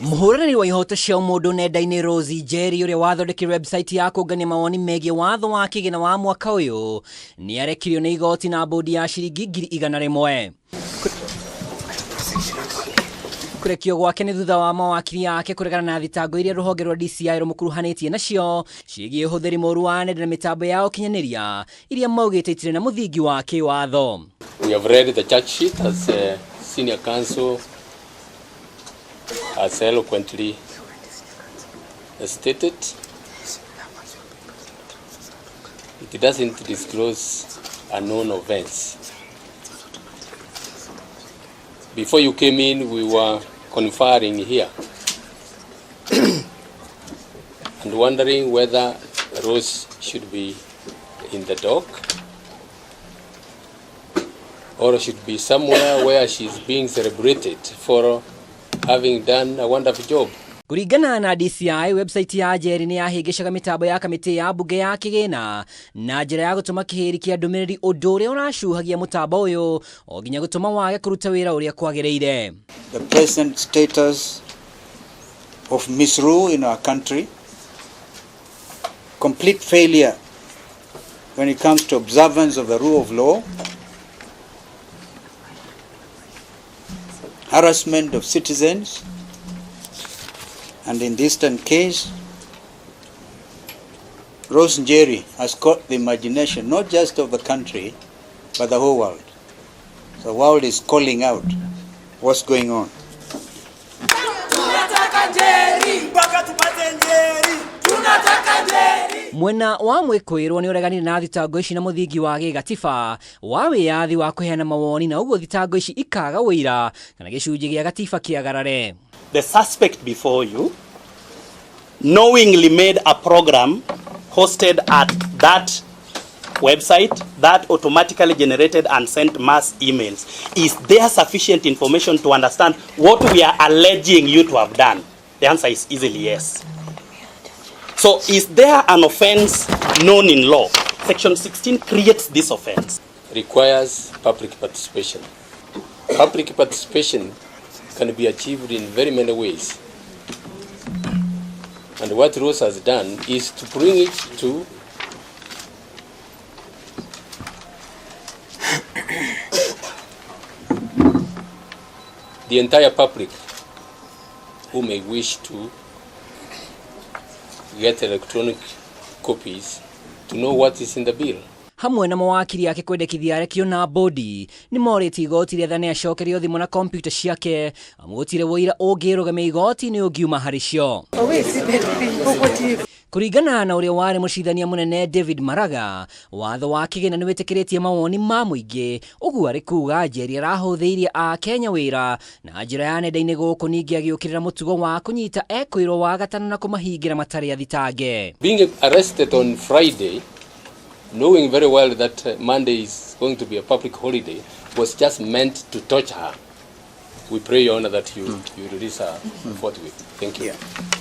Mũhũranĩri wa ihoto cia ũmũndũ nenda-inĩ Rose Njeri, ũrĩa wathondekire website ya kũngania mawoni megiĩ watho wa kĩgĩna wa mwaka ũyũ, nĩ arekirio nĩ igoti na mbũndi ya ciringi 100,000. Kũrekio gwake nĩ thutha wa mawakiri ake kũregana na thitango iria rũhonge rwa DCI rũmũkuruhanĩtie nacio ciĩgiĩ ũhũthĩri mũru wa nenda na mĩtambo ya ũkinyanĩria iria maugĩte itirĩ na mũthingi wa kĩwatho. We have read the charge sheet as senior counsel has eloquently stated. It doesn't disclose a known offense. Before you came in, we were conferring here and wondering whether Rose should be in the dock or should be somewhere where she's being celebrated for having done a wonderful job. Kũringana na DCI, website ya Njeri nĩ yahĩngĩcaga mĩtambo ya kamĩtĩ ya mbunge ya kĩgĩna na njĩra ya gũtũma kĩhĩri kĩa ndũmĩrĩri, ũndũ ũrĩa ũracuhagia mũtambo ũyũ o nginya gũtũma wage kũruta wĩra ũrĩa kwagĩrĩire. The present status of misrule in our country, complete failure when it comes to observance of the rule of law, harassment of citizens, and in this case, Rose Njeri has caught the imagination not just of the country, but the whole world. The world is calling out what's going on. Mwena wa mwĩkũĩrwo nĩ ũreganire na thitango ici na mũthingi wa gĩgatiba wa wĩyathi wa kũheana mawoni, na ũguo thitango ici ikaga ũira kana gĩcunjĩ gĩa gatiba kĩagarare. The suspect before you knowingly made a program hosted at that website that automatically generated and sent mass emails. Is there sufficient information to understand what we are alleging you to have done? The answer is easily yes. So is there an offense known in law? Section 16 creates this offense. Requires public participation. Public participation can be achieved in very many ways. And what Rose has done is to bring it to the entire public who may wish to get electronic copies to know what is in the bill. Hamwe na mawakiri ake kwendekithia arekio na bodi nĩ morĩtie igoti rĩathane acokerio thimũ na kompiuta ciake, amu gũtirĩ ũira ũngĩrũgamia igoti nĩ ũngiuma harĩ cio. Kũringana na ũrĩa warĩ mũcirithania mũnene David Maraga, watho wa kĩgĩna nĩ wĩtĩkĩrĩtie mawoni ma mũingĩ, ũguo arĩ kuga Njeri arahũthĩirie Akenya wĩra na njĩra ya nenda-inĩ gũkũ, ningĩ agĩũkĩrĩra mũtugo wa kũnyita ekwĩrwo wa gatano na kũmahingĩra matarĩ athitange. Being arrested on Friday, knowing very well that Monday is going to be a public holiday, was just meant to torture her. We pray, Your Honor, that you release her forthwith. Thank you. Yeah.